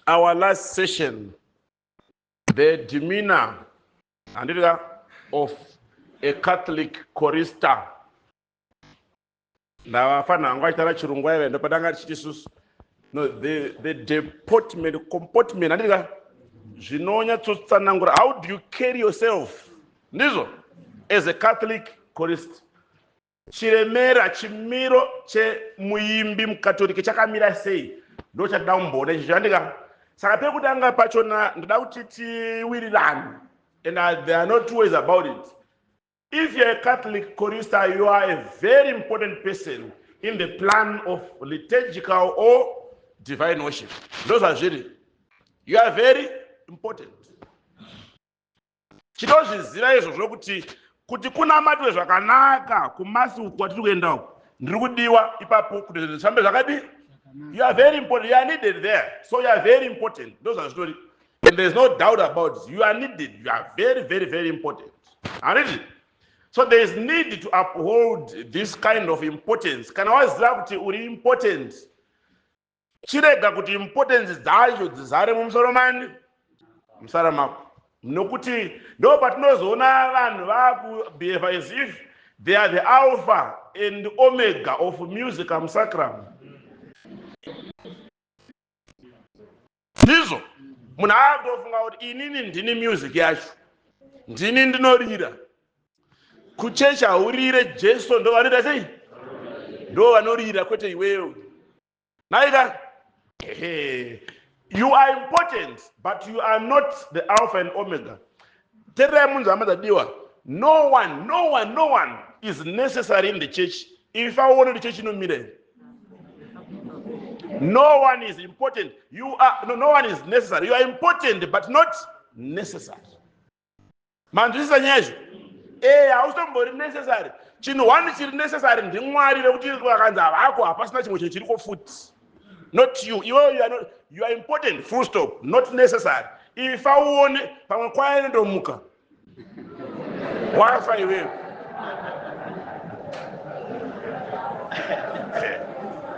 Our last session, the demeanor handiti ka of a Catholic chorister. Ndavafanira hangu achitaura chirungu aiva ndopatanga tichiti isusu no the deportment, comportment, handiti ka, zvinonyatsotsanangura how do you carry yourself, ndizvo, as a Catholic chorist. Chiremera, chimiro chemuimbi muKatorike chakamira sei, ndo chatida kumboona ichi, chandika. Saka pekutanga pachona ndoda kuti tiwirirane, and there are no two ways about it: if you're a Catholic chorister, you are a very important person in the plan of liturgical or divine worship. Ndo zvazviri, you are very important. Chinozviziva izvozvo kuti kunamatwe zvakanaka kumasi uku kwatiri kuenda uku, ndiri kudiwa ipapo kuti zvinhu zvifambe zvakadii. You are very important, you are needed there, so you are very important. Ndo zvazvitori, and there is no doubt about it. You are needed, you are very, very, very important, handiti? So there is need to uphold this kind of importance. Kana waziva kuti uri important, chirega kuti importance dzacho dzizare mumusoro mani, musara mako, nokuti ndo patinozoona vanhu vakubehave as if they are the alpha and omega of musicam sacram. Ndizvo, munhu akutofunga kuti inini ndini music yacho, ndini ndinorira kuchechi. Haurire, Jesu ndo vanoita sei, ndo vanorira, kwete iwewe. Naika, you are important, but you are not the alpha and omega. Tererai munzi, hama dzadiwa, no one, no one, no one is necessary in the church. If aone kuti chechi inomira here, no one is important. You are no, no one is necessary. You are important but not necessary. Manzwisisa nyaya izvo? Hausombori necessary. Chinhu one chiri necessary ndiMwari, vekuti vakanzi havako, hapasina chimwe chinhu chiriko futi. Not you. Iwewe you are not, you are important, full stop, not necessary. Ifa uone, pamwe kwaya inondomuka wafa iwewe.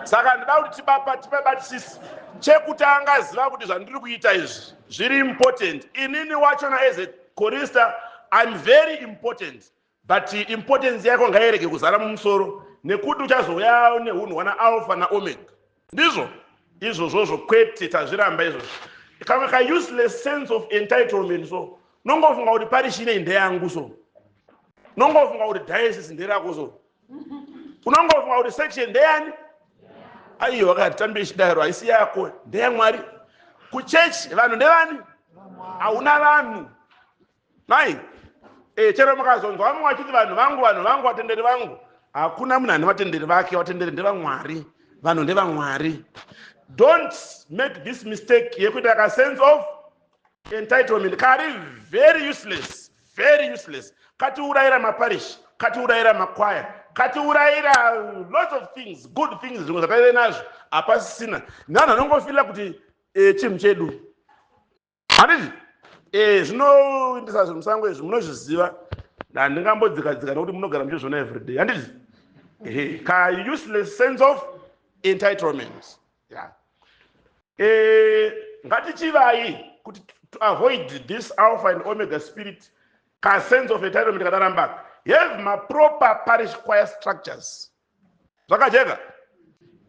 Saka ndida kuti tibapa tibabatisisi. Chekutanga, ziva kuti zvandiri kuita izvi zviri important. Inini wachona as a chorister, I'm very important, but importance yako ngairege kuzara mumusoro, nekuti uchazouya neunhu hwana alpha naomega. Ndizvo izvozvozvo, kwete, tazviramba izvozvo. Kamwe kauseless sense of entitlement, so nongofunga kuti parish inei ndeyangu, so nongofunga kuti diocese nderako, so unongofunga kuti section ndeyani. Aiwa, katitambe chidaro, haisi yako, ndeyaMwari. Kuchechi vanhu ndevani? Hauna vanhu nai. Chero mukazonzwa vamwe vachiti vanhu vangu, vanhu vangu, vatenderi vangu, hakuna munhu ane vatenderi vake. Vatenderi ndevamwari, vanhu ndevamwari. Don't make this mistake yekuita ka sense of entitlement kari very useless, very useless. Katiurayira maparish, katiurayira makwaya, katiurayira lots of things, good things. Zvimwe zvataive nazvo hapasisina, nevanhu vanongofila kuti chinhu chedu, handiti? Zvinoindisa zvinhu musango izvi, munozviziva. Handingambodzikadzika nekuti munogara muchizviona everyday, handiti? Ka useless sense of entitlement, yeah. Ngatichivai kuti to avoid this alpha and omega spirit, ka sense of entitlement kadarambaka, have maproper parish choir structures. Zvakajeka,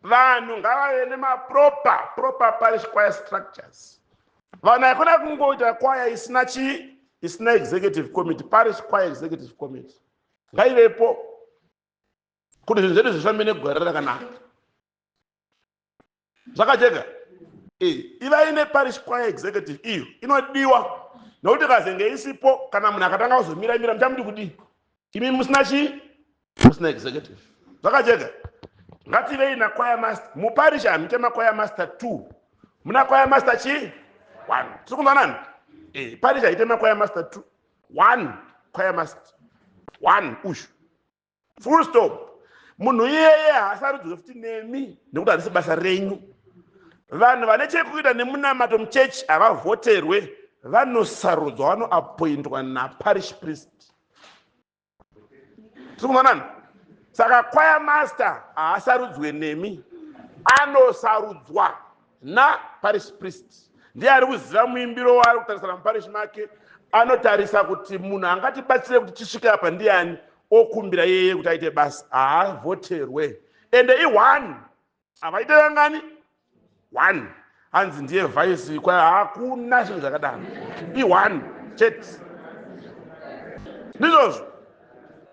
vanhu ngavave nemaproper proper parish choir structures. Vanhu haikona kungoita kwaya isina chii, isina executive committee. Parish choir executive committee ngaivepo kuti zvinhu zvedu zvifambe negwara rakanaka. Zvakajeka, ivai neparish choir executive. Iyo inodiwa nokuti kazenge isipo, kana munhu akatanga kuzomira mira, muchamuti kudii imi musina chii, musina executive? Zvakajeka, ngativei nachoir master. Muparish hamuite machoir master two, muna choir master chii, one. Tiri kunzwanani? Parish haite machoir master two, one choir master, one ushu, full stop. Munhu iyeye haasarudzwe futi nemi, nekuti handisi basa renyu. Vanhu vane chekuita nemunamato muchechi havavhoterwe, vanosarudzwa, vanoappointwa naparish priest. Tiri kunzwanani? Saka choir master haasarudzwe nemi, anosarudzwa naparish priest. Ndiye ari kuziva muimbiro waari kutarisana muparishi make. Anotarisa kuti munhu angatibatsire kuti tisvike apa ndiani, okumbira iyeye kuti aite basa. Haavhoterwe. Ende i1 havaite vangani? One. Hanzi ndiye vice kwaya, hakuna zvinhu zvakadaro. I1 chete. Ndizvozvo.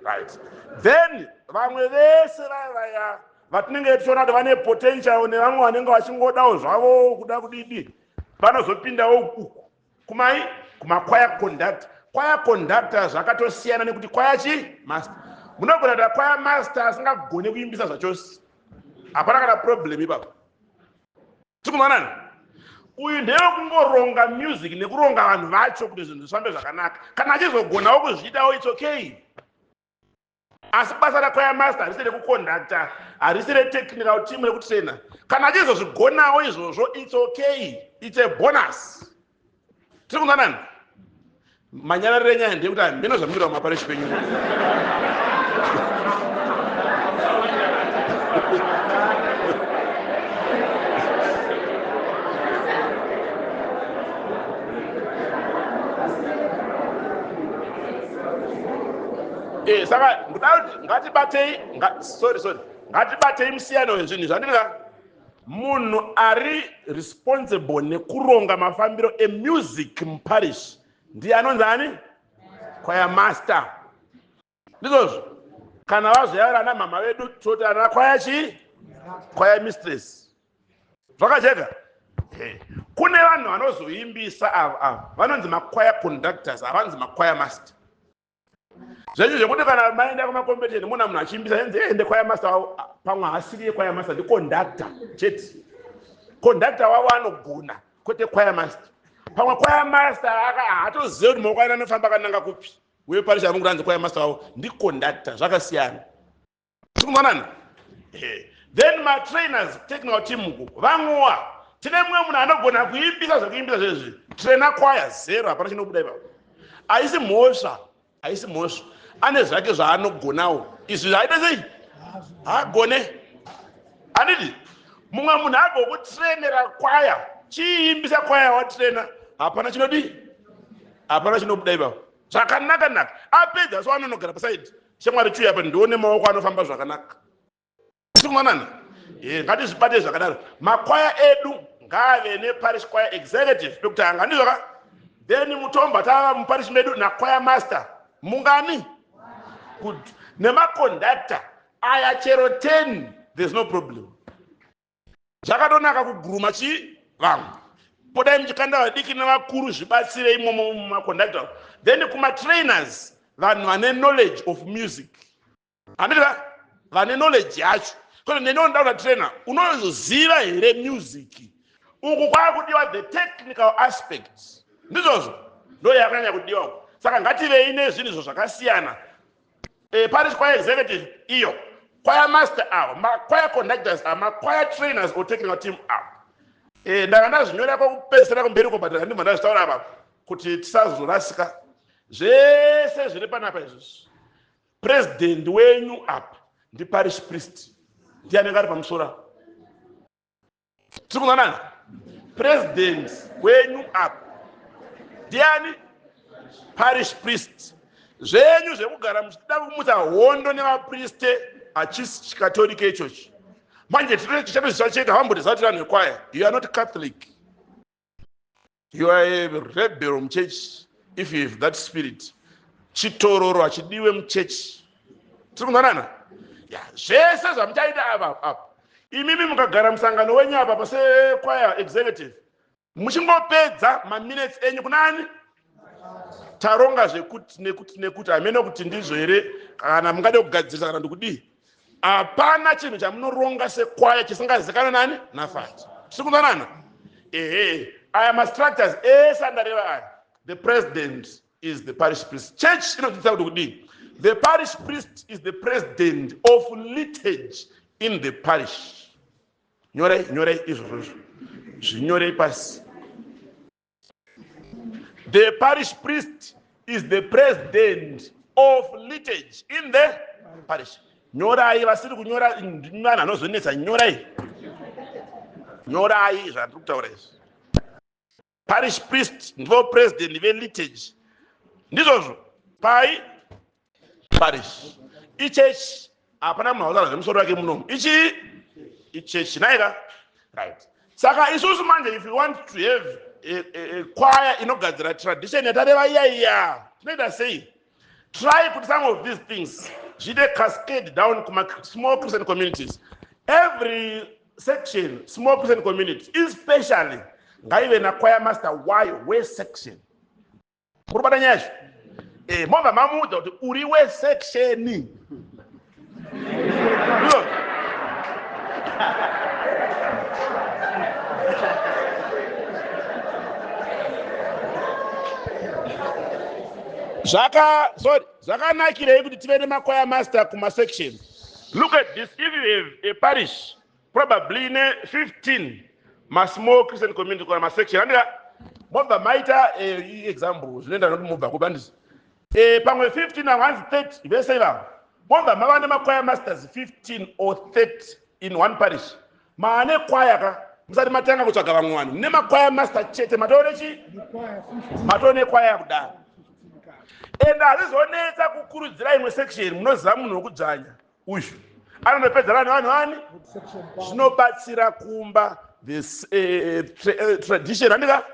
Right. Then vamwe vese vaya vaya vatinenge tichiona kuti vane potential nevamwe vanenge vachingodawo zvavo kuda kudidi, vanozopindawo uku kumai kumakwaya conductor. Kwaya conductor zvakatosiyana nekuti kwaya chi master. Munogona kuita kwaya master asingagone kuimbisa zvachose, hapana kana problem ipapo. Tikumanana uyu ndewekungoronga music nekuronga vanhu vacho kuti zvinhu zvifambe zvakanaka. Kana achizogonawo kuzviitawo, it's okay. Asi basa rakwaya master harisi rekuconductor, harisi retechnical team rekutrainer. Kana achizozvigonawo izvozvo, it's okay, it's a bonus. Tiri kunzwanani? Manyararire nyaya ndeyekuti hameno zvamunoita kumaparishi penyu. Saka ndoda kuti ngatibatei, sorry, sorry, ngatibatei musiyano wezvinhu zvandinga. Munhu ari responsible nekuronga mafambiro emusic muparish ndiye anonzi ani? Kwaya master. Ndizvozvo. Kana vazoyara ana mama vedu toti ana kwaya chii? Kwaya mistress. Zvakajeka. Kune vanhu vanozoimbisa ava, ava vanonzi makwaya conductors, havanzi makwaya master. Zvenyu zvekuti kana maenda kumacompetition muna munhu achiimbisa enzi ende kwaya master wavo, pamwe haasiri yekwaya master, ndiconductor chete. Conductor wavo anogona, kwete kwaya master. Pamwe kwaya master haatozive kuti maoko aina anofamba akananga kupi. Uye parish amungu anzi kwaya master wavo ndiconductor, zvakasiyana. Tikumanana. Then matrainers, technical team uku vamwewa tine mumwe munhu anogona kuimbisa zvekuimbisa zvezvi, trainer choir zero, hapana chinobuda ipapo. Haisi mhosva, haisi mhosva, ane zvake zvaanogonawo. Izvi zvaita sei? Haagone. Handiti mumwe munhu agokutrainera kwaya, chiimbisa kwaya watrainer, hapana chinodii, hapana chinobuda ipapo. Zvakanaka naka apedza so anonogara pasaidi, shamwari chiuya apa ndione maoko anofamba zvakanaka. Tikumanana. Ngatizvibate zvakadaro. Makwaya edu ngaave neparish choir executive pekutanga, ndizvoka? Then mutomba tava muparish medu nakwaya master mungani? Good. Nemaconductor aya chero 10, there's no problem. Zvakatonaka kuguruma chi vamwe podai muchikanda vadiki nevakuru, zvibatsire imomo mumaconductor. Then kumatrainers, vanhu vane knowledge of music, handiti vane knowledge yacho. Kwete nenoda kuta trainer, unoziva here music? Uku kwakudiwa the technical aspect, ndizvozvo ndo yakanyanya kudiwa uku. Saka ngativei nezvinhu izvo zvakasiyana. Parish choir executive iyo, choir master avo, machoir conductors avo, machoir trainers or technical team avo. Ndanga ndazvinyora kwekupedzisira kumberi uko, but handibva ndazvitaura apa kuti tisazorasika. Zvese zviri panapa izvozvi, president wenyu apa ndiparish priest, ndiye anenge ari pamusoro apa. Tiri kunzwanana? President wenyu apa ndiani? Parish priest. Zvenyu zvekugara muchida kumutsa hondo nevapriste hachisi chikatolika ichochi. Manje tichatozviziva chete, havambotiziva kuti vanhu vekwaya. You are not Catholic, you are a rebel muchurch if you have that spirit. Chitororo hachidiwe muchechi. Tiri kunzwanana? Ya, zvese zvamuchaita apa apa, imimi mukagara musangano wenyu apa pasekwaya executive, muchingopedza maminutes enyu kunani, taronga zvekuti nekuti nekuti, hamene kuti ndizvo here kana mungade kugadzirisa kana ndikudii. Hapana chinhu chamunoronga sekwaya chisingazikanwa nani? Nafati. Tiri kunzwanana? Ehe, aya mastructures ese andareva aya, the president is the parish priest. Church inodzidzisa kuti kudii? The parish priest is the president of liturgy in the parish. Nyorai, nyorai izvozvo, zvinyorei pasi. The parish priest is the president of liturgy in the parish. Nyorai, vasiri kunyora vanhu vanozonetsa. Nyorai, nyorai zvandiri kutaura izvi. Parish priest ndivo president veliturgy. Ndizvozvo pai parish ichechi, hapana munhu autaura zvemusoro wake munomu. Ichi ichechi naika, right? Saka isusu manje, if you want to have a choir inogadzira tradition yatareva iya iya, tinoita sei? Try kuti some of these things zviite cascade down kuma small Christian communities. Every section, small Christian community especially, ngaive nachoir master wayo wesection. Muri kubata nyaya yacho? Mobva mamuudza kuti uri wesection. Zvaka, sorry, zvakanakirei kuti tive nemachoir master kumasection? Look at this: if you have a parish probably ne 15 masmall Christian community kana masection, andika, mobva maita example, zvinoenda nokuti mobva kubandisi pamwe 15, amwe hanzi 30, vese ivavo mobva mava nemachoir masters 15 or 30 in one parish. Maane kwaya ka, musati matanga kutsvaga vamwe vanhu, nemachoir master chete matone chi matone kwaya kudaro. And hazvizonetsa kukurudzira imwe section. Munoziva munhu wekudzvanya uyu anondopedzana nevanhu vani. Zvinobatsira kumba this tradition, andika,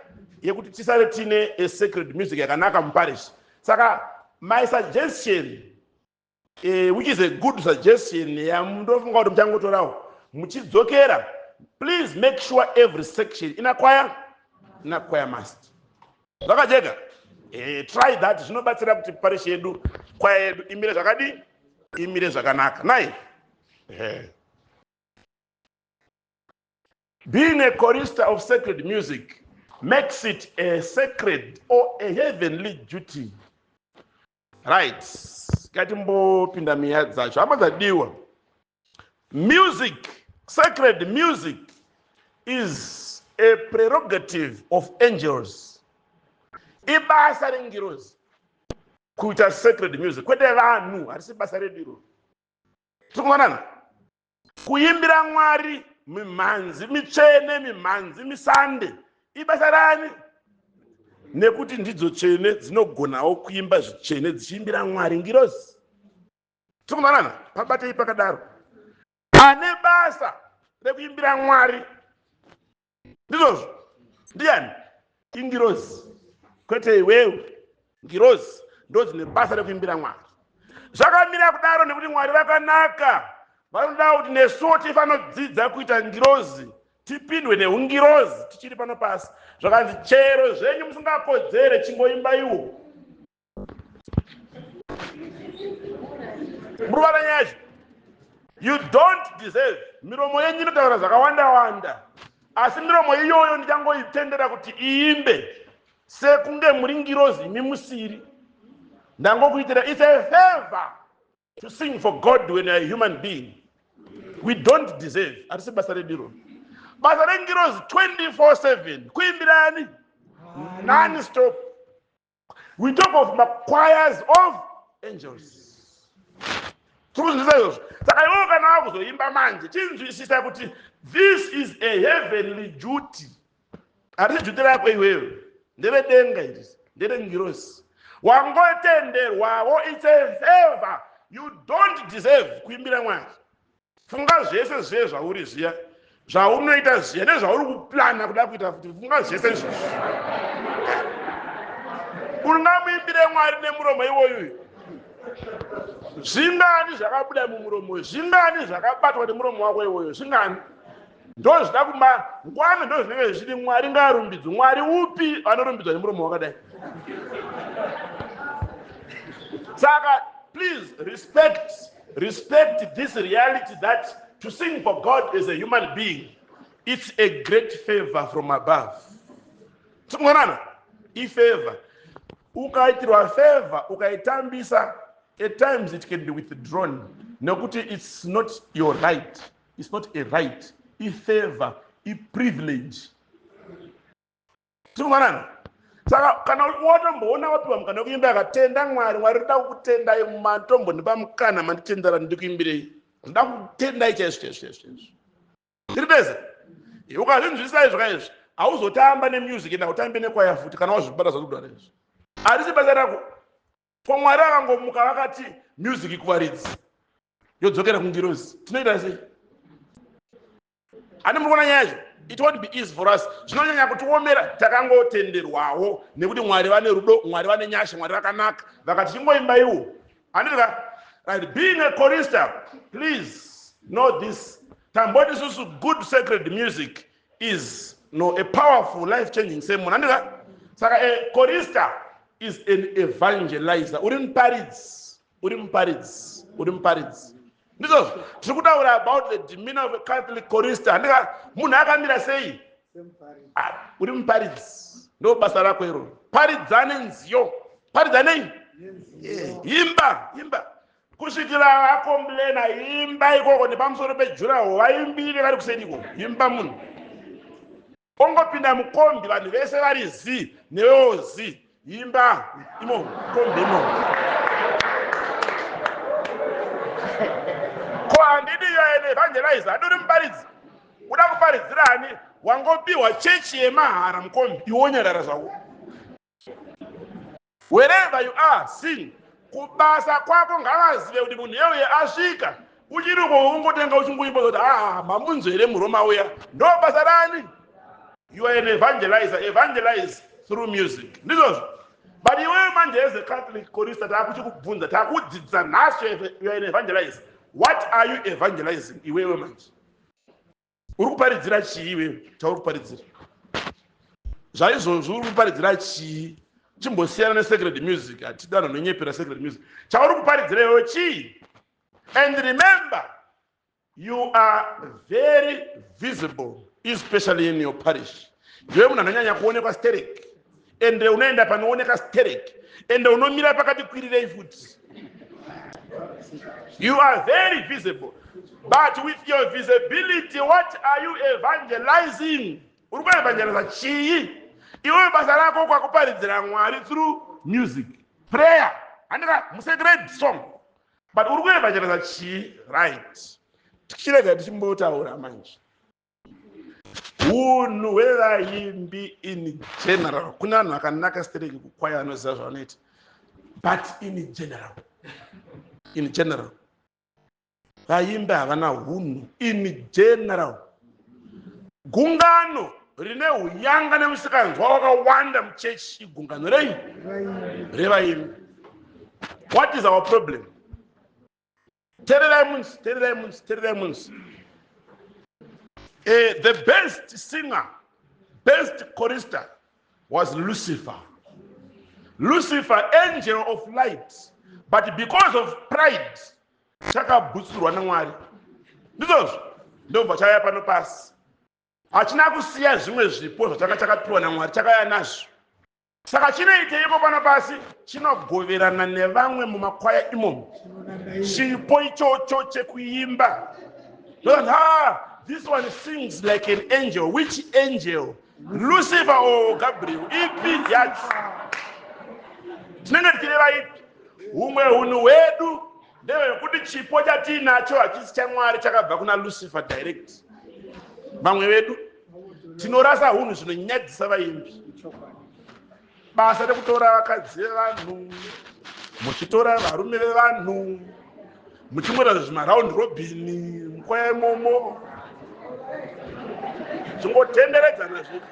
yekuti tisare tine a sacred music yakanaka muparish. Saka my suggestion, which is a good suggestion yamundofunga kuti muchangotorawo muchidzokera, please make sure every section ina choir, ina choir master. Zvakajeka. Try that. Zvinobatsira kuti parish yedu, kwaya yedu imire zvakadii, imire zvakanaka nai. Being a chorister of sacred music makes it a sacred or a heavenly duty, right? Ngatimbopinda miya dzacho, hama dzadiwa. Music, sacred music is a prerogative of angels. Ibasa rengirozi kuita sacred music, kwete vanhu. Harisi basa redu iro. Tiri kuvanana kuimbira Mwari mimhanzi mitsvene, mimhanzi misande, ibasa rani? Nekuti ndidzo tsvene dzinogonawo kuimba zvitsvene dzichiimbira Mwari, ngirozi. Tiri kuvanana? Pabatei pakadaro. Ane basa rekuimbira Mwari, ndizvozvo, ndiani? Ingirozi, kwete iwewe. Ngirozi ndo dzine basa rekuimbira Mwari. Zvakamira kudaro nekuti Mwari vakanaka, vanoda kuti nesuwo tifanodzidza kuita ngirozi, tipindwe neungirozi tichiri pano pasi. Zvakanzi chero zvenyu musingakodzere, chingoimbaiwo. Muri yacho, you don't deserve. Miromo yenyu inotaura zvakawanda wanda, asi miromo iyoyo ndichangoitendera kuti iimbe sekunge muri ngirozi, imi musiri. Ndangokuitira, it's a favor to sing for God when you are a human being. We don't deserve. Hatisi basa redu iroro. Basa rengirozi 24/7 kuimbirani non stop. We talk of machoirs of angels. Tiri kuzvinzwisisa izvozvo? Saka iwewo kana wakuzoimba manje, chinzwisisa kuti this is a heavenly duty. Harisi duty rako iwewe, nderedenga iri, nderengirozi. Wangotenderwawo, it's a favor. You don't deserve kuimbira Mwari. Funga zvese zviye zvauri zviya, zvaunoita zviya, nezvauri kuplana kuda kuita futi. Funga zvese izvozvo, ungamuimbire Mwari nemuromo iwoyuyu? Zvingani zvakabuda mumuromo? Zvingani zvakabatwa nemuromo wako iwoyo? Zvingani? Ndo zvida kumangwana, ndo zvinenge zvichiti Mwari ngaarumbidzwe. Mwari upi anorumbidzwa nemuromo wakadai? Saka please respect this reality that to sing for God as a human being, it's a great favor from above. Tikunganana, ifavor. Ukaitirwa favor ukaitambisa, at times it can be withdrawn, nekuti it's not your right. It's not a right, ifavor, iprivilege. Tikumanana? Saka kana watomboona wapiwa mukana wekuimba, akatenda Mwari. Mwari, ndoda kukutendai, matombondipa mukana, manditendera ndikuimbirei. Ndoda kukutendai chaizvo chaizvo chaizvo chaizvo. Tiri pese. Ukazvinzwisisa izvo kaizvi, Hauzotamba nemusic ende hautambe nekwaya futi kana wazvibata zvakudara izvi. Harisi basa rako. Ko Mwari akangomuka vakati music kuvaridzi yodzokera kungirozi, tinoita sei? Hani muri kuona nyaya yacho? It won't be easy for us. Zvinonyanya kutiomera. Takangotenderwawo nekuti Mwari vane rudo, Mwari vane nyasha, Mwari vakanaka, vakati chingoimba iwo. Handiti ka? Right, being a chorister, please know this. Tamboti isusu good sacred music is no a powerful life changing sermon. Handiti ka? Saka a chorister is an evangelizer. Uri muparidzi, uri muparidzi, uri muparidzi. Ndizvozvo tiri kutaura about the demeanor of a Catholic chorister. Handika? Munhu akamira sei? Ah, uri muparidzi, ndo basa rako iroro. Paridza nenziyo, paridza nei? Imba, imba kusvikira vacomplaina. Imba ikoko nepamusoro pejuraho, vaimbire vari kuseri ikoko. Imba. Munhu ongopinda mukombi, vanhu vese vari zi, newewo zi. Imba imo kombi imo. Ko handidi yoene evangelize? Handiri muparidzi. Uda kuparidzira ani? Wangopiwa chechi yemahara mukombi, iwonyarara zvako. Wherever you are, sing. Kubasa kwako ngavazive kuti munhu yeuye asvika. Uchiriko ungotenga uchingoimba kuti, "Ah, mamunzo here muRoma uya?" Ndo basa rani? You are an evangelizer. Evangelize through music. Ndizvozvo. But iwewe manje as a Catholic chorister, taakuchikubvunza, taakudzidza nhasi, you are an evangelizer. What are you evangelizing iwewe manje? Uri kuparidzira chii iwewe? Chauri kuparidzira zvaizvozvo, uri kuparidzira chii? Chimbosiyana nesacred music. Hatidi vanhu vanonyepera sacred music. Chauri kuparidzira iwewe chii? And remember, you are very visible, especially in your parish. Ndiwe munhu anonyanya kuonekwa sterek, ende unoenda panooneka sterek, ende unomira pakati kwirirei futi. You are very visible, but with your visibility, what are you evangelizing? Uri kuevangeliza chii iwewe? Basa rako kwakuparidzira Mwari through music, prayer, handika? Musacred song. But uri kuevangeliza chii? Right, tichirega tichimbotaura manje unhu hwevaimbi in general. Kune vanhu vakanaka stereki kukwaya, vanoziva zvavanoita, but in general, in general, vaimbi havana hunhu in general. Gungano rine uyanga nemusikanzwa wakawanda muchechi igungano rei? Revaimbi. What is our problem? Tererai munzi, tererai munzi, tererai munzi. The best singer, best chorister was Lucifer. Lucifer, angel of light, but because of pride chakabhutsurwa naMwari. Ndizvozvo. Ndobva chauya pano pasi. Hachina kusiya zvimwe zvipo zvachanga chakapiwa naMwari, chakauya nazvo. Saka chinoiteiko pano pasi? Chinogoverana nevamwe mumakwaya imomo chipo ichocho chekuimba. Ha, this one sings like an angel. Which angel, Lucifer or Gabriel? Ipi yacho tinenge tichireva? Ipi? Humwe hunhu hwedu ndehwekuti chipo chatiinacho hachisi chaMwari, chakabva kuna Lucifer direct. Vamwe vedu tinorasa hunhu zvinonyadzisa vaimbi. Basa rekutora vakadzi vevanhu, muchitora varume vevanhu, muchimwera zvimaround robin mukwaya imomo, chingotenderedzana zvedu.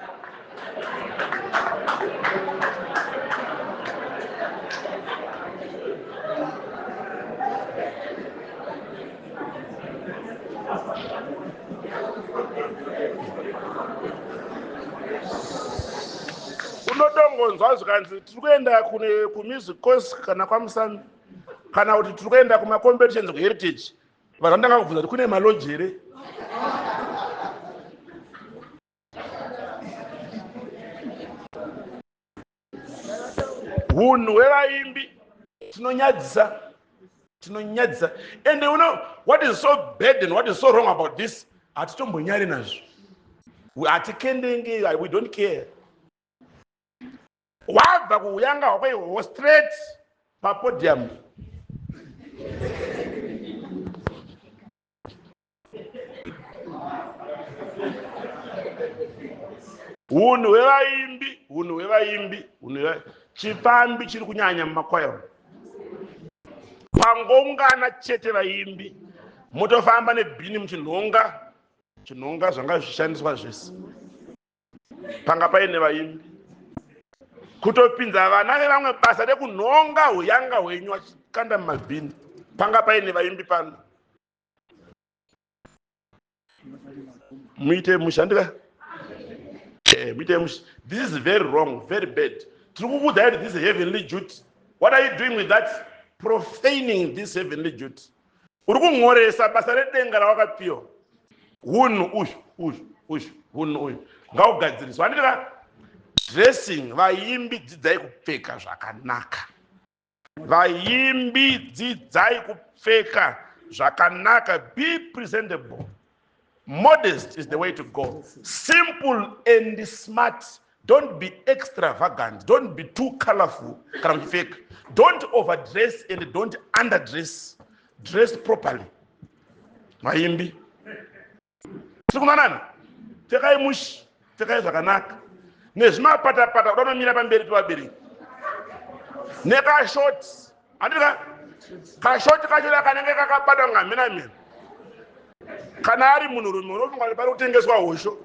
Unotongonzwa zvikanzi tiri kuenda kune kumusic course kana kwaMusami, kana kuti tiri kuenda kumacompetitions kuHeritage. Vanhu vanotanga kubvunza kuti kune malodge here. Hunhu hwevaimbi, tinonyadzisa, tinonyadzisa. And you know what is so bad and what is so wrong about this? Hatitombonyari nazvo, hatikendenge, we don't care. Wabva kuuyanga hwako ihwohwo, straight papodium. Hunhu hwevaimbi, hunhu hwevaimbi, hunhu chipfambi chiri kunyanya mumakwaya. Pangoungana chete vaimbi, motofamba nebhini muchinhonga, chinhonga zvanga zvichishandiswa zvese. Panga paine vaimbi. Kutopinza vana vevamwe basa rekunhonga huyanga hwenyu vachikanda mumabhini. Panga paine vaimbi pano. Muite mushandira. Muite mush. This is very wrong, very bad. Tiri kukuudzai kuti this is heavenly duty. What are you doing with that? Profaning this heavenly duty. Uri kun'oresa basa redenga rawakapiwa. Hunhu uyu, uyu, uyu, hunhu uyu ngaugadziriswe. Handiti ka? Dressing, vaimbi dzidzai kupfeka zvakanaka. Vaimbi dzidzai kupfeka zvakanaka. Be presentable. Modest is the way to go. Simple and smart. Don't be extravagant. Don't be too colorful. Kana muchipfeka. Don't overdress and don't underdress. Dress properly. Vaimbi. Tiri kunanana. Pfekai mushi, pfekai zvakanaka. Nezvimapatapata kuda kunomira pamberi pevabereki. Nekashoti. Handika kashoti kacho kanenge kakabatwa ngamhena mhena. Kana ari munhurume unofunga kuti pari kutengeswa hosho.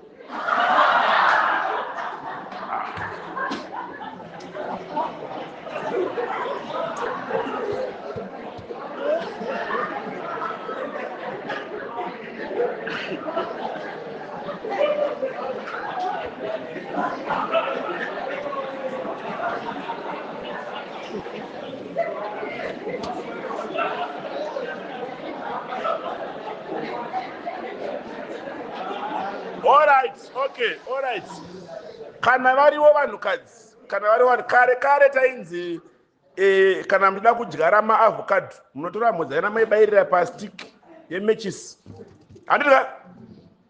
Alright, okay, alright. Kana variwo vanhukadzi, kana variwo vanhu kare kare tainzi kana muchida kudyara maavocado munotora mhodzi yana maibayirira pastick yemechisi. Handiti ka?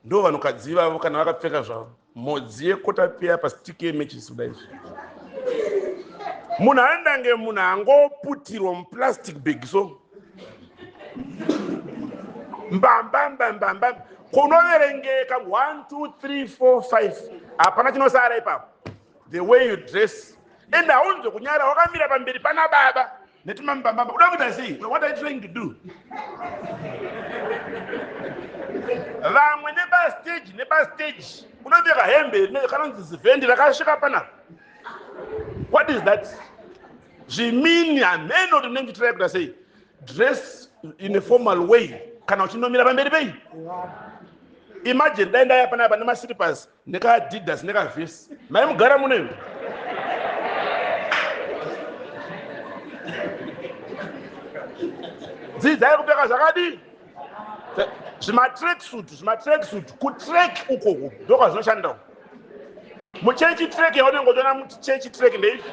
Ndo vanhukadzi ivavo kana vakapfeka zvavo mhodzi yekotapeya pastick yemechisi kudai izvi. Munhu anodange munhu angoputirwa muplastic bag so. Mbamba mbamba mbamba kunoverengeka 1 2 3 4 5 hapana chinosara ipapo. The way you dress and haunzwe kunyara wakamira pamberi pana baba netumambambamba uda kuita sei? What are you trying to do? Vamwe nepastage nepastage unopfeka hembe kanonzi zivendi rakasvika panapa. What is that? Zvimini hameno kuti munenge muchitry kuita sei? Dress in a formal way kana uchinomira pamberi pei. Imagine dai ndaya panapa nemaslippers nekaadidas nekavhesi maimugara muno. Dzidzai kupfeka zvakadii? Zvimatracksuit, zvimatracksuit kutrack uko ndokwazvinoshandira. Muchechi track yaunenge uchiona muchechi track ndeipi?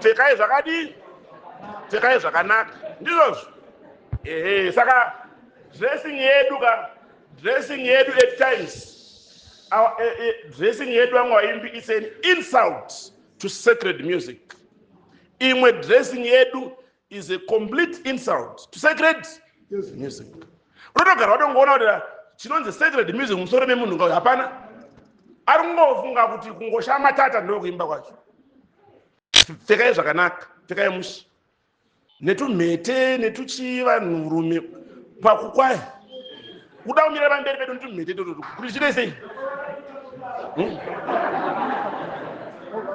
Pfekai zvakadii? Pfekai zvakanaka. Ndizvozvo. Ehe, saka dressing yedu ka, dressing yedu at times, our dressing yedu vamwe vaimbi is an insult to sacred music. Imwe dressing yedu is a complete insult to sacred music. Unotogara watongoona kuti chinonzi sacred music musoro memunhu ngayo hapana. Ari kungofunga kuti kungoshama tata ndokuimba kwacho. Pfekai zvakanaka, pfekai mushi. Netumhete netuchii vanhurume pakukwaya. Kuda kumira pamberi pedu netumhete tototo kuti chine sei?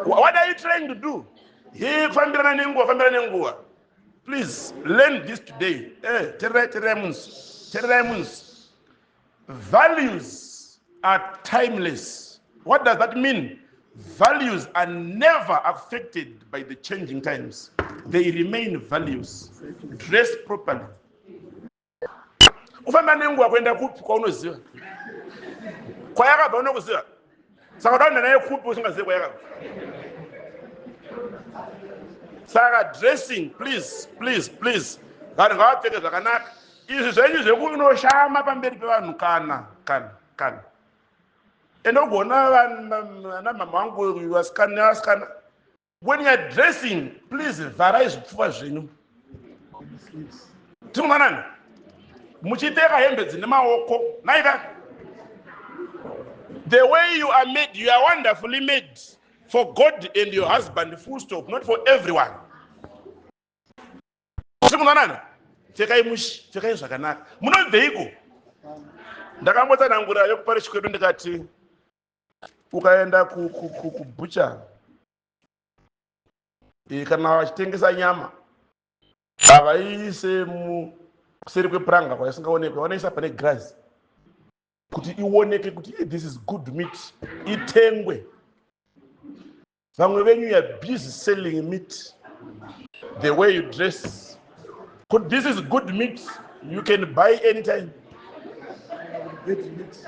What are you trying to do? He fambirana nenguva, fambirana nenguva. Please learn this today. Tererai, tererai munzi. Tererai munzi. Values are timeless. What does that mean? Values are never affected by the changing times. They remain values. Dress properly. Kufamba nenguva kuenda kupi kwaunoziva? Kwayakabva unokuziva? Saka udaenda naye kupi usingazivi kwayakabva? Saka dressing, please, please, please. Vanhu ngavapfeke zvakanaka. Izvi zvenyu zvekunoshama pamberi pevanhu kana, kana, kana. Ende ugona vana mama vangu vasikana nevasikana. When you are dressing, please vharai zvipfuva zvenyu. Tiri kumanani? Muchipfeka hembe dzine maoko. Naika? The way you are made, you are wonderfully made for God and your husband, full stop, not for everyone. Tiri kunzwanana? Pfekai mushe, pfekai zvakanaka. Munobveiko? Ndakambotsanangura yekuparish kwedu ndikati ukaenda kubhucha kana vachitengesa nyama havaiise kuseri kwepuranga kwaisingaonekwe, vanoisa pane girazi kuti ioneke kuti this is good meat, itengwe. Vamwe venyu you are busy selling meat, the way you dress. Kuti this is good meat, you can buy anytime. Good meat.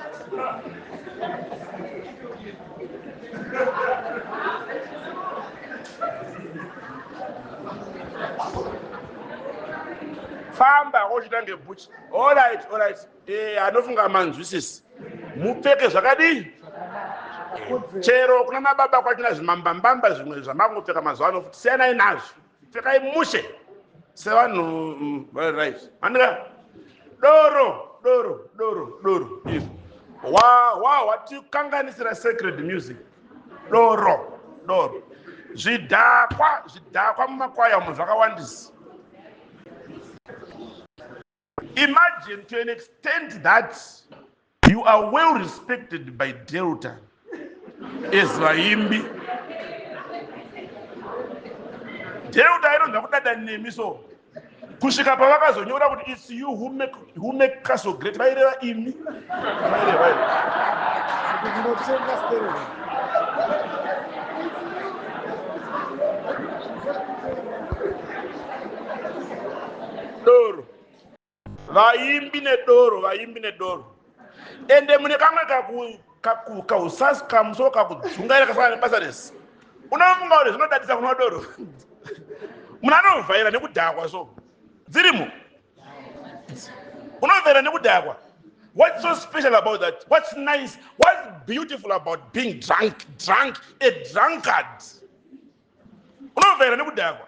Famba wochita ngebhuchi. Alright, alright. Anofunga manzwisisi. Mupfeke zvakadii? Chero kuna mababa kwachina zvimambambamba zvimwe zvamakungopfeka mazuva ano futi, siyanai nazvo. Pfekai mushe sevanhu right. Andika doro, doro, doro, doro izvo watikanganisira sacred music. Doro, doro, zvidhakwa, zvidhakwa mumakwaya umu zvakawandisa. Imagine to an extent that you are well respected by Delta as vaimbi. Delta inonzwa kudada nemi, so kusvika pavakazonyora kuti it's you who make Castle great, vaireva imi. Vaireva imi. Ndinotenga stereo. Doro, vaimbi nedoro, vaimbi nedoro. Ende mune kamwe kausasi kamusoro kakudzungaira kasangana nebasa rese. Unofunga kuti zvinodadisa kunwa doro? Munhu anovhaira nekudhakwa, so dzirimo, unovhaira nekudhakwa. What's so special about that? What's nice, what's beautiful about being drunk, drunk, a drunkard? Unovhaira nekudhakwa.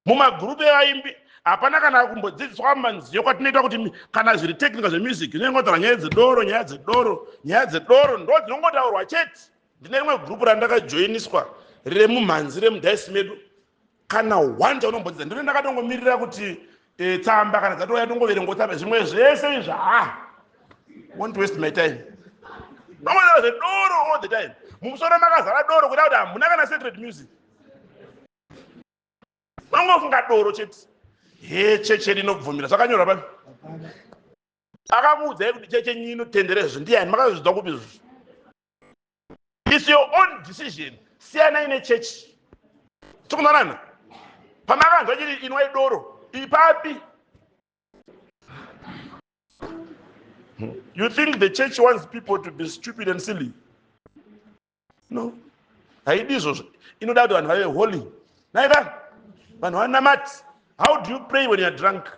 Mumagurupu evaimbi hapana kana kumbodzidziswa manziyo kwatinoita kuti kana zviri technical zvemusic zvinongotaura nyaya dzedoro, nyaya dzedoro, nyaya dzedoro ndo dzinongotaurwa chete. Ndine rimwe gurupu randakajoiniswa remumhanzi remudhaisi medu, kana one chaunombodzidza. Ndino ndakatongomirira kuti tsamba kana dzatouya tongoverengo tsamba. Zvimwe zvese izvi, ha, won't waste my time. Nongotaura zvedoro all the time, mumusoro makazara doro, kuda kuti hamuna kana sacred music, unongofunga doro chete. He, cheche rinobvumira zvakanyorwa pano? Akakuudzai kuti cheche nyi inotendera izvo ndiani? Makazvidzwa kupi izvozvo? It's your own decision. Siyanai nechechi. Tikunzwanana? Pamakanzwa chiri inwai doro ipapi? You think the church wants people to be stupid and silly? No, haidi izvozvo. Inoda kuti vanhu vave holy naika vanhu vanamati. How do you pray when you are drunk?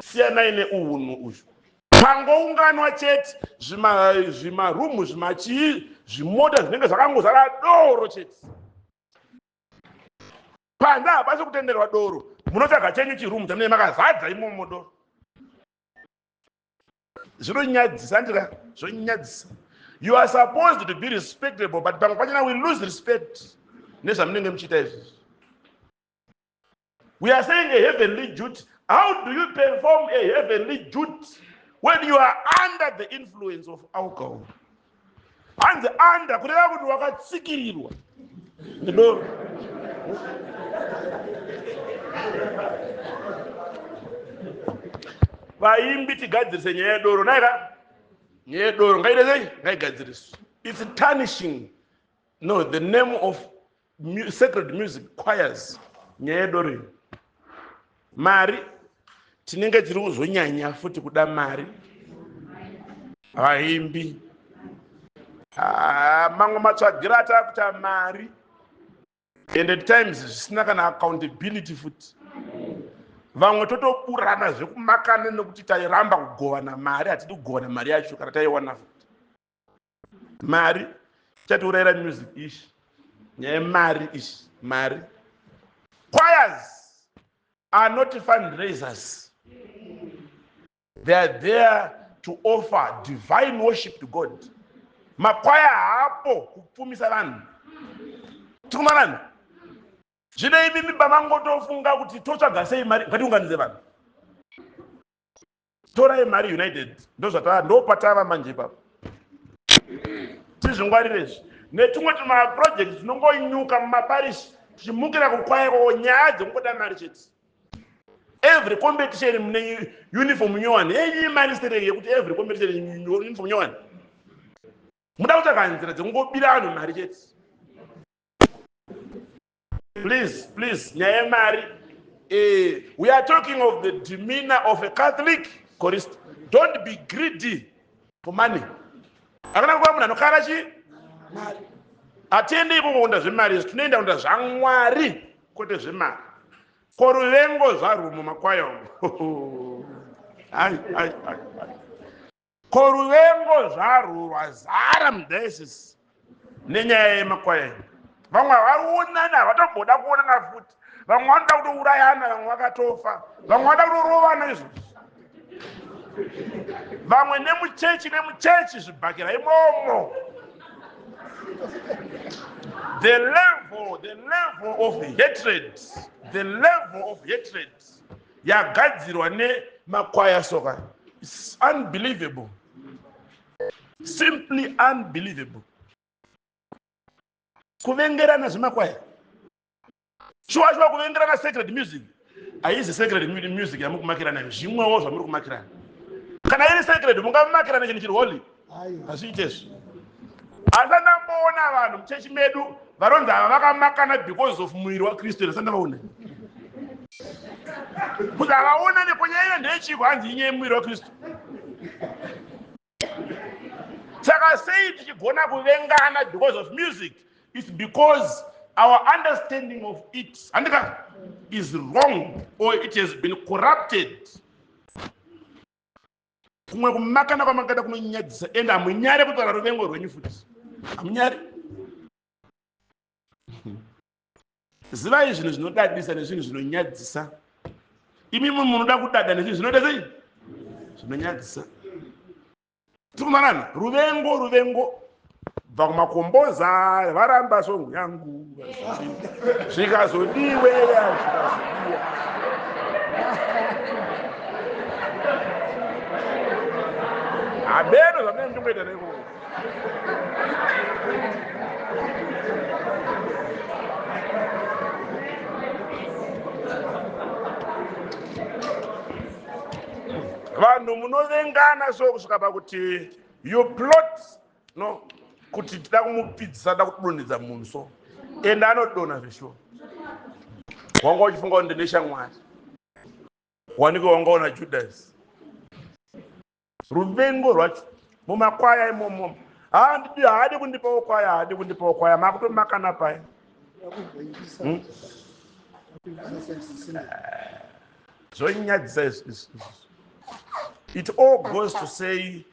Siyanai neuhunhu uyu. Pangounganwa chete, zvimarumu, zvimachii, zvimota zvinenge zvakangozara doro chete. Panze hapasi kutenderwa doro, munotsvaga chenyu chirumu chamunenge makazadza imomo doro. Zvinonyadzisa ndika, zvonyadzisa. You are supposed to be respectable, but pamwe pachona we lose respect nezvamunenge muchiita izvizvi. We are saying a heavenly duty. How do you perform a heavenly duty when you are under the influence of alcohol? Hanzi under, kureva kuti wakatsikirirwa nedoro. Vaimbi, tigadzirise nyaya yedoro naika. Nyaya yedoro ngaite sei? Ngaigadziriswe. It's tarnishing no the name of sacred music choirs, nyaya yedoro iyi. Mari, tinenge tiri kuzonyanya futi kuda mari. Vaimbi, ah, mamwe matsvagiro ataakuita mari, and at times zvisina kana accountability futi. Vamwe totoburana zvekumakana nekuti tairamba kugovana mari. Hatidi kugovana mari yacho kana taiwana futi. Mari chatiurayira music ishi, nyaya yemari ishi, mari. Choirs are not fundraisers. They are there to offer divine worship to God. Makwaya haapo kupfumisa vanhu. Tikumanani. Zvino imimi pamangotofunga kuti totsvaga sei mari, ngatiunganidze vanhu. Torai mari United, ndozvatava, ndopatava manje ipapo. Tizvingwarire izvi. Netumwe tumaproject tinongonyuka mumaparish tichimukira kukwaya ikoko, nyaya dzekungoda mari chete. Every competition mune uniform nyowani. Yenyu imari stereki yekuti every competition uniform nyowani. Muda kutsvaga nzira dzekungobira vanhu mari chete. Please, please, nyaya yemari. We are talking of the demeanor of a Catholic chorist. Don't be greedy for money. Akana kuva munhu anokara chi? Mari. Hatiende ikoko kuenda zvemari izvi, tinoenda kuenda zvaMwari kwete zvemari. Ko ruvengo zvarwo mumakwaya umu. Ai, ai, ai, ai. Ko ruvengo zvarwo rwazara mudiocese nenyaya yemakwaya iyi. Vamwe havaonani, havatomboda kuonana futi. Vamwe vanoda kutourayana, vamwe vakatofa, vamwe vanoda kutorovana izvozvi. Vamwe nemuchechi, nemuchechi zvibhakera imomo. The level of hatred, the level of hatred yagadzirwa nemakwaya soka. It's unbelievable. Simply unbelievable. Kuvengerana zvemakwaya. Shuwa shuwa kuvengerana sacred music. Haizi sacred music yamukumakirana, zvimwewo zvamuri kumakirana. Kana iri sacred mungamakirana chinhu chiri holy. Hazviite izvi. Asi ndamboona vanhu muchechi medu varonzi ava vakamakana because of muviri waKristu. Asi ndavaona kuti havaona nekonyaya iyo ndeyechiko, hanzi inyaya yemuviri waKristu. Saka sei tichigona kuvengana because of music? It's because our understanding of it handika is wrong or it has been corrupted. Kumwe kumakana kwamakada kunonyadzisa, ende hamunyari kutaura ruvengo rwenyu futi. Hamunyari. Zivai zvinhu zvinodadisa nezvinhu zvinonyadzisa. Imimi munoda kudada nezvinhu zvinoita sei? Zvinonyadzisa. Tikumanana ruvengo, ruvengo bva kumakomboza varamba songo yangu zvikazodiwe, zvikazodiwa. Habeno zvamene ndingoita neko. Vanhu munovengana so kusvika pakuti you plot no kuti tida kumupfidzisa, da kudonhedza munhu so, ende anodonha zveshuwa. Wanga uchifunga kuti ndine shamwari, wanike wangaona Judas. Ruvengo rwacho mumakwaya imomo, haandidi, haadi kundipawo kwaya, haadi kundipawo kwaya, makutomakana paya. Zvonyadzisa izvi. It all goes to say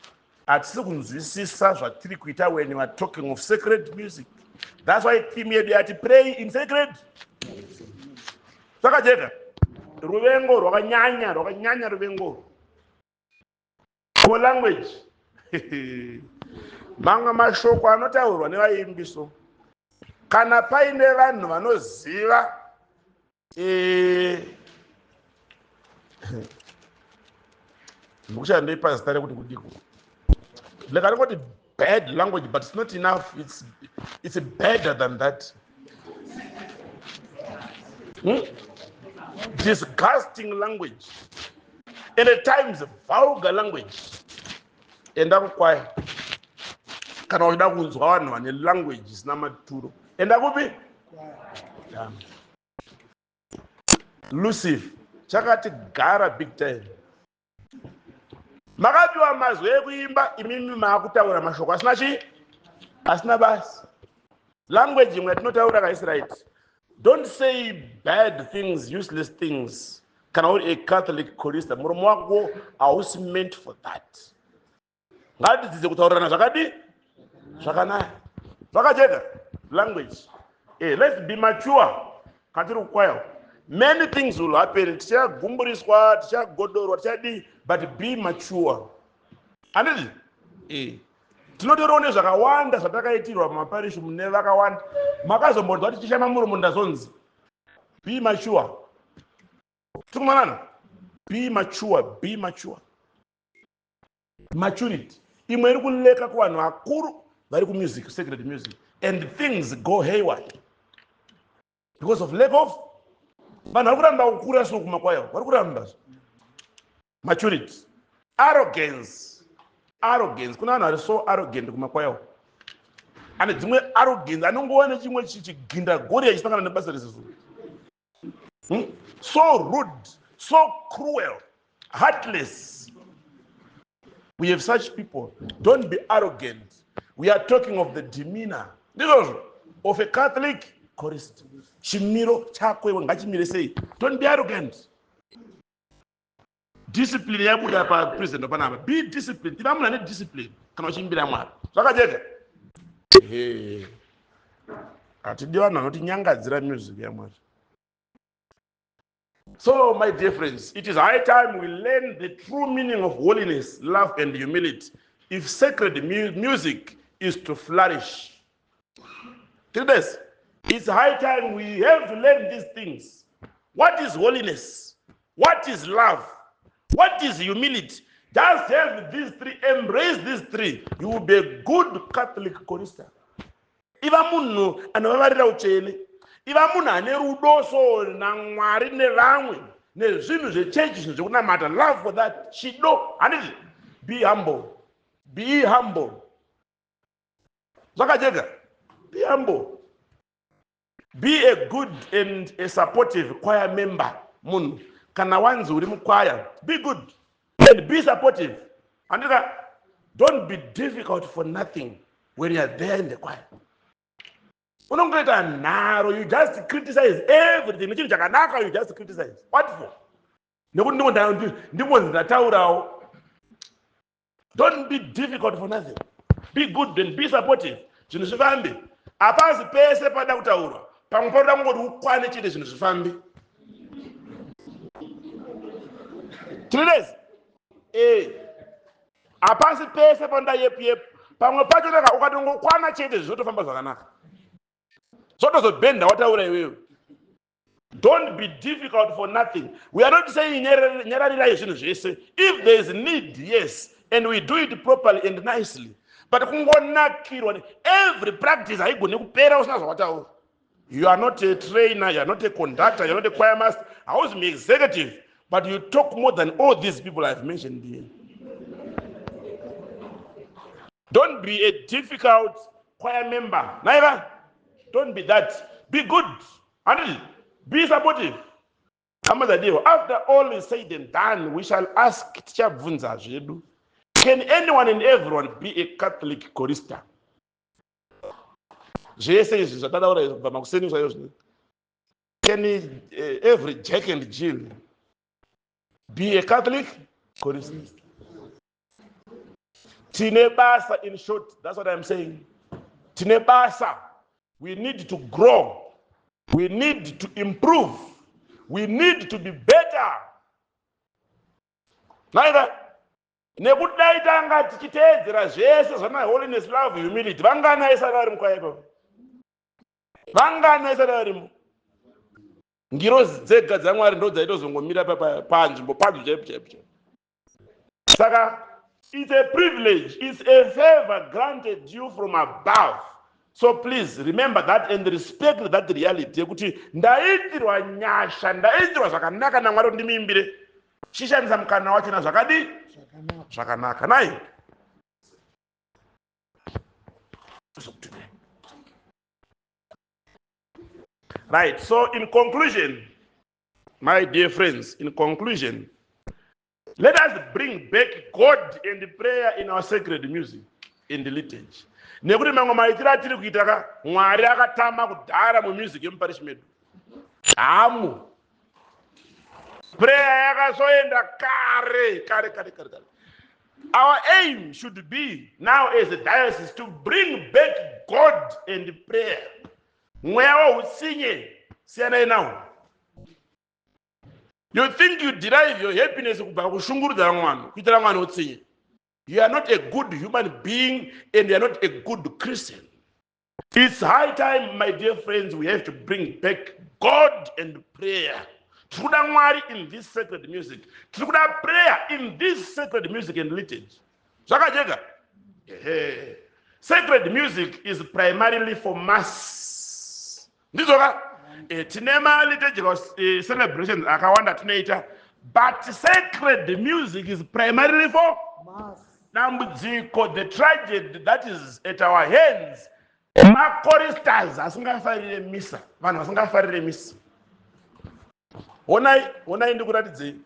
hatisi kunzwisisa zvatiri kuita when you are talking of sacred music. That's why theme yedu yati pray in sacred. Zvakajeka. Ruvengo rwakanyanya, rwakanyanya ruvengo. Ko language. Mamwe mashoko anotaurwa nevaimbi so. Kana paine vanhu vanoziva ndikushaya ndoipa zita rekuti kudiko. Like anongoti bad language, but it's not enough. It's better than that. Disgusting language. And at times vulgar language. Enda kukwaya. Kana uchida kunzwa vanhu vane language isina maturo. Enda kupi? Yeah. Lucifer chakati gara big time. Makapiwa mazwi ekuimba, imimi maakutaura mashoko asina chii? Asina basa. Language imwe yatinotaura kaisi right. Don't say bad things, useless things. Kana uri a Catholic chorister, muromo wako hausi meant for that. Ngatidzidze kutaurirana zvakadi? Zvakanaka. Zvakajeka. Language. Let's be mature. Katiri kukwaya. Many things will happen. Tichagumburiswa, tichagodorwa, tichadi. But be mature. Handiti? Eh. Tinotorawo nezvakawanda zvatakaitirwa mumaparishi mune vakawanda. Makazombonzwa tichishama muromo ndazonzi be mature. Tikumanana? Be mature, be mature. Maturity imwe iri kuleka kuvanhu vakuru vari kumusic, sacred music, and things go hayward because of lack of vanhu vari kuramba kukura. So kumakwaya vari kuramba maturity, arrogance, arrogance. Kuna vanhu vari so arrogant kumakwaya, ane dzimwe arrogance, anongova nechimwe chiginda gori achisangana nebasa resisu. So rude, so cruel, heartless. We have such people. Don't be arrogant. We are talking of the demeanor, ndizvozvo, of a Catholic chorist. Chimiro chako iwe ngachimire sei? Don't be arrogant. Discipline yabuda papresident panapa. Be disciplined. Iva munhu ane discipline kana uchiimbira Mwari. Zvakajeka. Hatidi vanhu vanotinyangadzira music yaMwari. So, my dear friends, it is high time we learn the true meaning of holiness, love, and humility if sacred music is to flourish. This, it's high time we have to learn these things. What is holiness? What is love? What is humility? Just have these three, embrace these three. You will be a good Catholic chorister. Iva munhu anovavarira utsvene. Iva munhu ane rudo so naMwari nevamwe nezvinhu zvechechi, zvinhu zvekunamata. Love for that, chido, handiti? Be humble, be humble. Zvakajeka. Be humble, be a good and a supportive choir member. Munhu kana wanzi uri mukwaya, be good and be supportive, handika? Don't be difficult for nothing. When you are there in the choir, unongoita nharo. You just criticize everything. Nechinhu chakanaka, you just criticize. What for? Nekuti ndingonzi ndataurawo. Don't be difficult for nothing. Be good and be supportive, zvinhu zvifambe. Hapasi pese pada kutaurwa. Pamwe panoda kungoti ukwane chete, zvinhu zvifambe. Tiri e hapasi pese panoda yepu yepu. Pamwe pacho naka ukatongokwana chete, zvinotofamba zvakanaka, zvotozobhenda wataura iwewe. Don't be difficult for nothing. We are not saying nyararirai zvinhu zvese. If there is need, yes, and we do it properly and nicely. But kungonakirwa every practice haigoni kupera usina zvawataura. You are not a trainer, you are not a conductor, you are not a choir master, hauzi muexecutive, but you talk more than all these people I've mentioned here. Don't be a difficult choir member. Naiva, don't be that. Be good and be supportive. Hama dzadiwa, after all is said and done, we shall ask, tichabvunza zvedu, can anyone and everyone be a Catholic chorister? Zvese izvi zvatadaura izvi kubva makuseni zvayo zvino, can every Jack and Jill be a Catholic chorister? Tine basa. In short, that's what I'm saying. Tine basa. We need to grow, we need to improve, we need to be better. Naika nekudai tanga tichiteedzera zvese zvana holiness, love, humility, vangani aisara vari mukwaya ipapo? Vangani aisara varimo? Ngirozi dzega dzaMwari ndo dzaitozongomira panzvimbo padzo chaipo chaipo chaipo. Saka it's a privilege, it's a favor granted you from above. So please remember that and respect that reality yekuti ndaitirwa nyasha, ndaitirwa zvakanaka naMwari kuti ndimuimbire. Chishandisa mukana wachona zvakadii? Zvakanaka. Nai right. So in conclusion, my dear friends, in conclusion, let us bring back God and prayer in our sacred music, in the liturgy, nekuti mamwe maitiro atiri kuita ka, Mwari akatama kudhara mumusic yemuparishi medu. Hamu prayer yakazoenda kare kare kare kare kare. Our aim should be now as a diocese to bring back God and prayer. Mweya wautsinye siyanai nawo. You think you derive your happiness kubva kushungurudza vamwe vanhu, kuitira mwana utsinye. You are not a good human being and you are not a good Christian. It's high time, my dear friends, we have to bring back God and prayer. Tiri kuda Mwari in this sacred music. Tiri kuda prayer in this sacred music and liturgy. Zvakajeka. Ehe, sacred music is primarily for mass, ndizvoka? Tine maliturgical celebrations akawanda tinoita, but sacred music is primarily for mass. Dambudziko, the tragedy that is at our hands, machoristas asingafarire misa, vanhu vasingafarire misa. Honai, honai, ndikuratidzei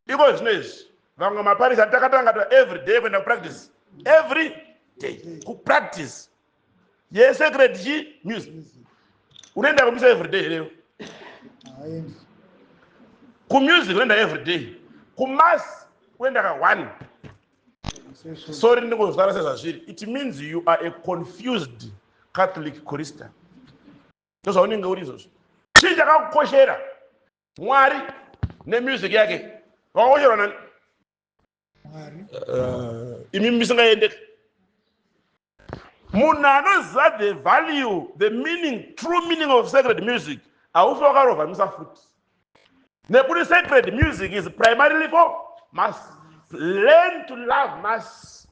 iko zvino izvi. Vamwe maparisa takatanga ta every day kuenda kupractice, every day kupractice yesacred chi music. Unoenda kumisa every day hereyo? Haendi. Kumusic unoenda every day, kumass unoenda ka one. Session. Sorry, ndingozvara sezvazviri. It means you are a confused Catholic chorister. Ndozvaunenge uri izvozvo. Chii chakakukoshera, Mwari nemusic yake? Wakakosherwa nani? Mwari. Imi misingaendeki. Munhu anoziva the value, the meaning, true meaning of sacred music, haufi wakarovha misa futi, nekuti sacred music is primarily for mass. Learn to love mass.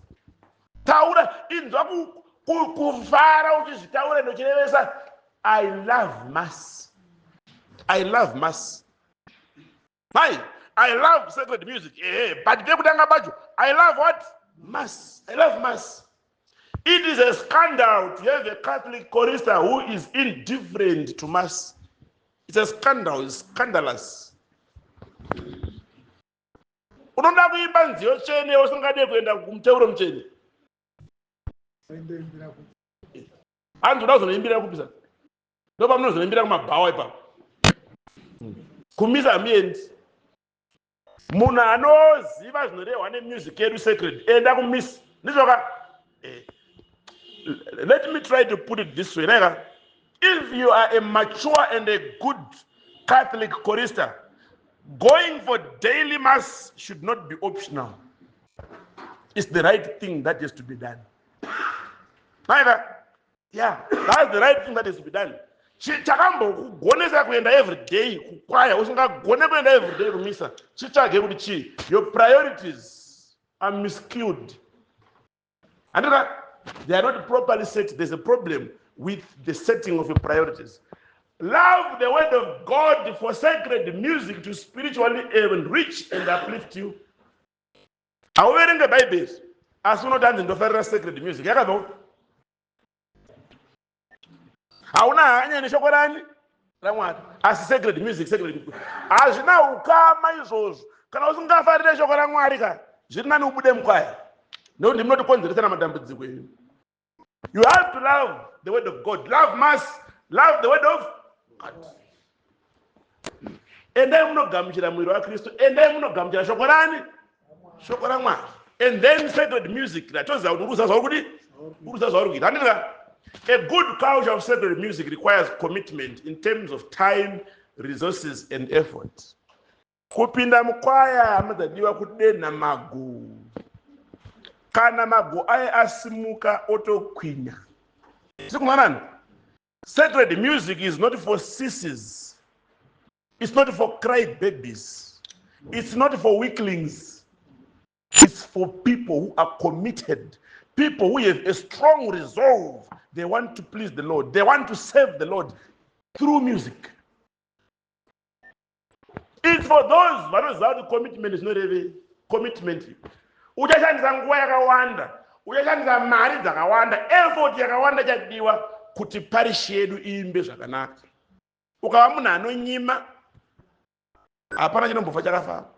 Taura, inzwa kufara uchizvitaura ndochirevesa: "I love mass, I love mass." Mai, I love sacred music, ehe, but pekutanga pacho, I love what? Mass. I love mass. It is a scandal to have a Catholic chorister who is indifferent to mass. It's a scandal. It's scandalous. Unoda kuimba nziyo tsvene, usingade kuenda kumuteuro mutsvene. Vaindoimbira ku Hanzi uda kuzonoimbira kupisa, ndopamunozonoimbira kumabhawa ipapo. Kumisa hamuendi. Munhu anoziva zvinorehwa nemusic yedu sacred, enda kumisa, ndizvoka? Let me try to put it this way, naika. If you are a mature and a good Catholic chorister, going for daily mass should not be optional. It's the right thing that is to be done, naika. Yeah, that's the right thing that is to be done. Chakambokugonesa kuenda every day kukwaya, usingagone kuenda every day kumisa, chitsvage kuti chii. Your priorities are miscued, handika? They are not properly set. There's a problem with the setting of your priorities. Love the word of God for sacred music to spiritually enrich and uplift you. Hauverenge Bhaibheri, asi unoti hanzi ndofarira sacred music. Yakabva kupi? Hauna hanya neshoko rani? RaMwari, asi sacred music, sacred, hazvina ukama izvozvo. Kana usingafarire shoko raMwari ka, zviri nani ubude mukwaya, nekuti munotikonzeresana madambudziko enyu. You have to love the word of God, love mass, love the word of God. Endai munogamuchira muviri waKristu, endai munogamuchira shoko rani? Shoko raMwari. And then sacred music, ratoziva kuti uri kuziva zvauri kuti, uri kuziva zvauri kuita, handika? A good culture of sacred music requires commitment in terms of time, resources and effort. Kupinda mukwaya, hama dzadiwa, kudenha magu. Kana magu aya asimuka, otokwinya. Tiri kumanani? Sacred music is not for sissies. It's not for cry babies. It's not for weaklings. It's for people who are committed, people who have a strong resolve. They want to please the Lord. They want to serve the Lord through music. It's for those vanoziva kuti commitment zvinorevei. Commitment, uchashandisa nguva yakawanda, uchashandisa mari dzakawanda, effort yakawanda chadiwa kuti parishi yedu iimbe zvakanaka. Ukava munhu anonyima, hapana chinombofa chakafamba.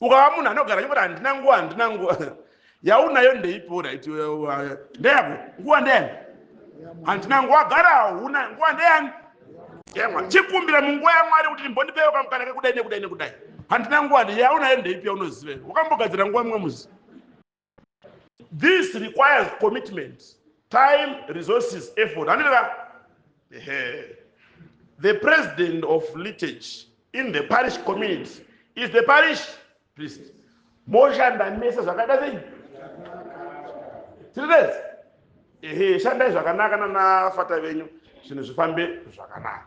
Ukava munhu anogara chingoti handina nguva, handina nguva, yaunayo ndeipi? Right, ndeyako nguva ndeyani? Handina nguva. Gara hauna nguva, ndeyani? Yamwari. Chikumbira munguva yaMwari kuti ndimbondipewo kamukana kekudai nekudai nekudai. Handina nguva, yaunayo ndeipi yaunoziva? Wakambogadzira nguva mumwe muzi? This requires commitment, time, resources, effort, handika? Ehe. The president of liturgy In the parish community is the parish priest. Moshanda mese zvakaita sei? Tiri tese. Ehe, shandai zvakanaka nanafata venyu, zvinhu zvifambe zvakanaka.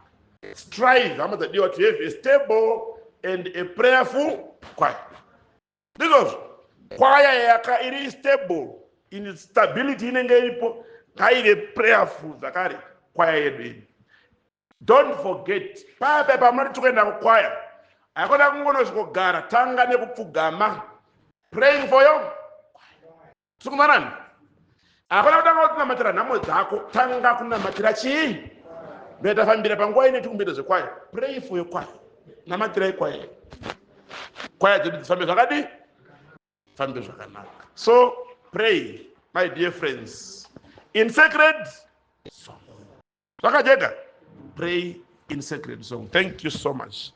Strive, hama dzadiwa, to have a stable and a prayerful choir. Ndizvozvo, kwaya yaka iri stable in stability inenge iripo, ngaive prayerful zvakare kwaya yedu iyi. Don't forget, paya pamunoti tikuenda kukwaya, haikona kungonosvikogara. Tanga nekupfugama, praying for your tirikunzwanani. Hakuna kutanga kunamatira nhamo dzako, tanga kunamatira chii? Ndoitafambira panguva ine tikumboita zvekwaya. Pray for your kwaya, namatirai kwaya, kwaya dzedu dzifambe zvakadii? Fambe zvakanaka. So pray, my dear friends, in sacred song. Zvakajeka, pray in sacred song. Thank you so much.